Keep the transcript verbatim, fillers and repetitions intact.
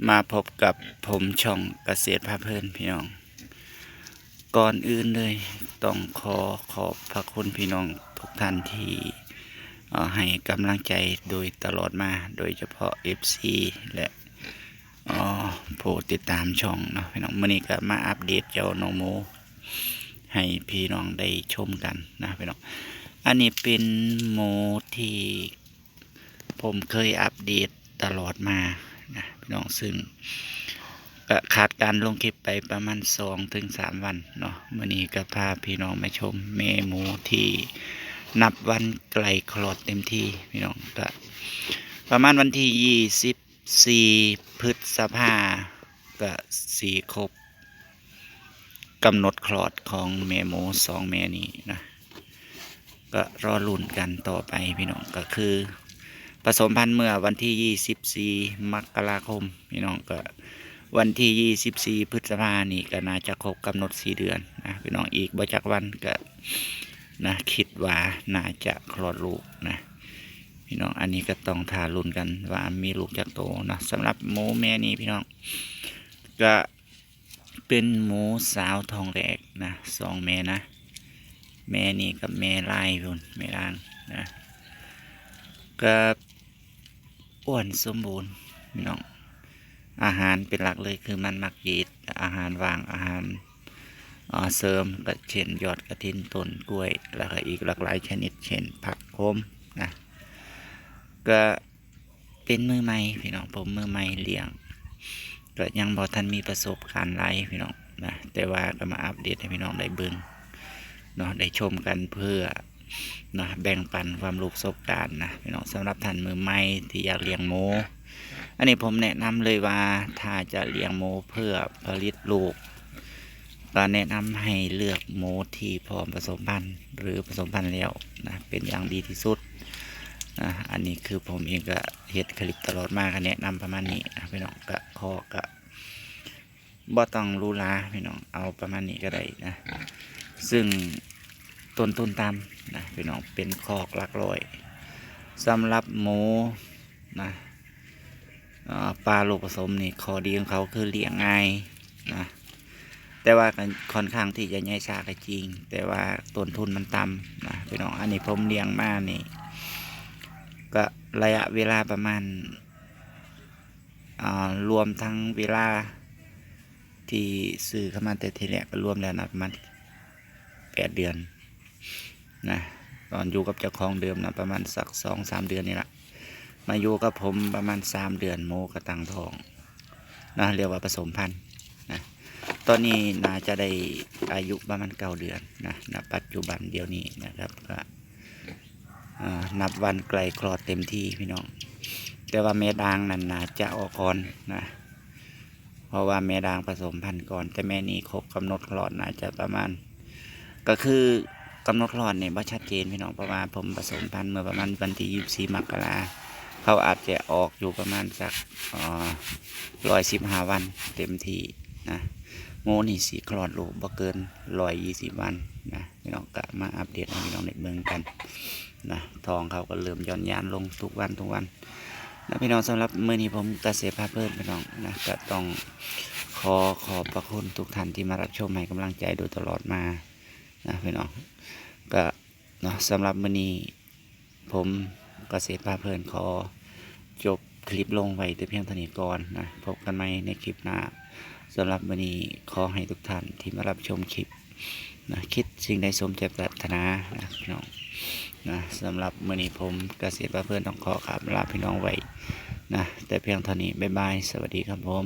มาพบกับผมช่องเกษตรพาเพลินพี่น้อง ก่อนอื่นเลยต้องขอขอบพระคุณพี่น้องทุกท่านที่ เอ่อ ให้กำลังใจโดยตลอดมา โดยเฉพาะ เอฟซี และ เอ่อ ผู้ติดตามช่องเนาะพี่น้อง มื้อนี้ก็มาอัปเดตเจ้าน้องหมู ให้พี่น้องได้ชมกันนะพี่น้อง อันนี้เป็นหมูที่ ผมเคยอัปเดตตลอดมานะพี่น้อง ซึ่งก็ขาดการลงคลิปไปประมาณสองถึงสามวันเนาะ มื้อนี้ก็พาพี่น้องมาชมแม่หมูที่นับวันใกล้คลอดเต็มที่พี่น้อง ก็ประมาณวันที่ยี่สิบสี่พฤษภา ก็สิครบกำหนดคลอดของแม่หมูสองแม่นี้นะ ก็รอลุ้นกันต่อไปพี่น้อง ก็คือผสมพันธุ์เมื่อวันที่ยี่สิบสี่มกราคมพี่น้อง ก็วันที่ยี่สิบสี่พฤษภานี่ก็น่าจะครบกำหนดสี่เดือนนะพี่น้อง อีกบ่จักวันก็นะ คิดว่าน่าจะคลอดลูกนะพี่น้อง อันนี้ก็ต้องท่าลุ้นกันว่ามีลูกจักโตนะ สำหรับหมูแม่นี้พี่น้อง ก็เป็นหมูสาวท้องแรกนะ สองแม่นะ แม่นี้กับแม่ลายพุ้น แม่ล่างนะ ก็อ้วนสมบูรณ์พี่น้อง อาหารเป็นหลักเลยคือมันหมากยีด อาหารว่าง อาหาร เอ่อ เสริมก็เช่นยอดกระถิน ต้นกล้วย แล้วก็อีกหลากหลายชนิด เช่นผักขมนะ ก็เป็นมือใหม่พี่น้อง ผมมือใหม่เลี้ยง ก็ยังบ่ทันมีประสบการณ์หลายพี่น้องนะ แต่ว่าก็มาอัปเดตให้พี่น้องได้เบิ่งเนาะ ได้ชมกันเพื่อเนาะ แบ่งปันความรู้ประสบการณ์นะพี่น้อง สำหรับท่านมือใหม่ที่อยากเลี้ยงหมู อันนี้ผมแนะนำเลยว่าถ้าจะเลี้ยงหมูเพื่อผลิตลูก ก็แนะนำให้เลือกหมูที่พร้อมผสมพันธุ์หรือผสมพันธุ์แล้วนะ เป็นอย่างดีที่สุดนะ อันนี้คือผมเองก็เฮ็ดคลิปตลอดมา ก็แนะนำประมาณนี้นะพี่น้อง ก็ข้อก็บ่ต้องหรูหราพี่น้อง เอาประมาณนี้ก็ได้นะ ซึ่งต้นทุนต่ำนะพี่น้อง เป็นคอกหลักร้อย สำหรับหมูนะ เอ่อ ปลาลูกผสมนี่ข้อดีของเขาคือเลี้ยงง่ายนะ แต่ว่าก็ค่อนข้างที่จะใหญ่ช้าก็จริง แต่ว่าต้นทุนมันต่ำนะพี่น้อง อันนี้ผมเลี้ยงมานี่ ก็ระยะเวลาประมาณ อ่า รวมทั้งเวลาที่ซื้อเข้ามาแต่ทีแรกก็รวมแล้วนะ ประมาณแปดเดือนนะ ตอนอยู่กับเจ้าของเดิมนะ ประมาณสักสองสามเดือนนี่ละ มาอยู่กับผมประมาณสามเดือน หมูก็ตั้งท้องนะ เรียกว่าผสมพันธุ์นะ ตอนนี้น่าจะได้อายุประมาณเก้าเดือนนะ ณ ปัจจุบันเดี๋ยวนี้นะครับ ก็ อ่า นับวันใกล้คลอดเต็มที่พี่น้อง แต่ว่าแม่ด่างนั่นน่าจะออกก่อนนะ เพราะว่าแม่ด่างผสมพันธุ์ก่อน แต่แม่นี่ครบกำหนดคลอดน่าจะประมาณ ก็คือกำหนดคลอดเนี่ยบ่ชัดเจนพี่น้อง เพราะว่าผมผสมพันธุ์เมื่อประมาณวันที่ยี่สิบสี่มกรา เขาอาจจะออกอยู่ประมาณสัก อ่า ร้อยสิบห้าวันเต็มที่นะ หมูนี่สิคลอดลูกบ่เกินร้อยยี่สิบวันนะพี่น้อง ก็มาอัปเดตให้พี่น้องได้เบิ่งกันนะ ท้องเขาก็เริ่มหย่อนยานลงทุกวันทุกวันนะพี่น้อง สำหรับมื้อนี้ผมเกษตรพาเพลินพี่น้องนะ ก็ต้องขอขอบพระคุณทุกท่านที่มารับชมให้กำลังใจโดยตลอดมานะพี่น้อง ก็เนาะ สำหรับมื้อนี้ผมเกษตรพาเพลินขอจบคลิปลงไว้แต่เพียงเท่านี้ก่อนนะ พบกันใหม่ในคลิปหน้า สำหรับมื้อนี้ขอให้ทุกท่านที่มารับชมคลิปนะ คิดสิ่งใดสมใจปรารถนานะพี่น้องนะ สำหรับมื้อนี้ผมเกษตรพาเพลินต้องขอกราบลาพี่น้องไว้นะ แต่เพียงเท่านี้ บ๊ายบาย สวัสดีครับผม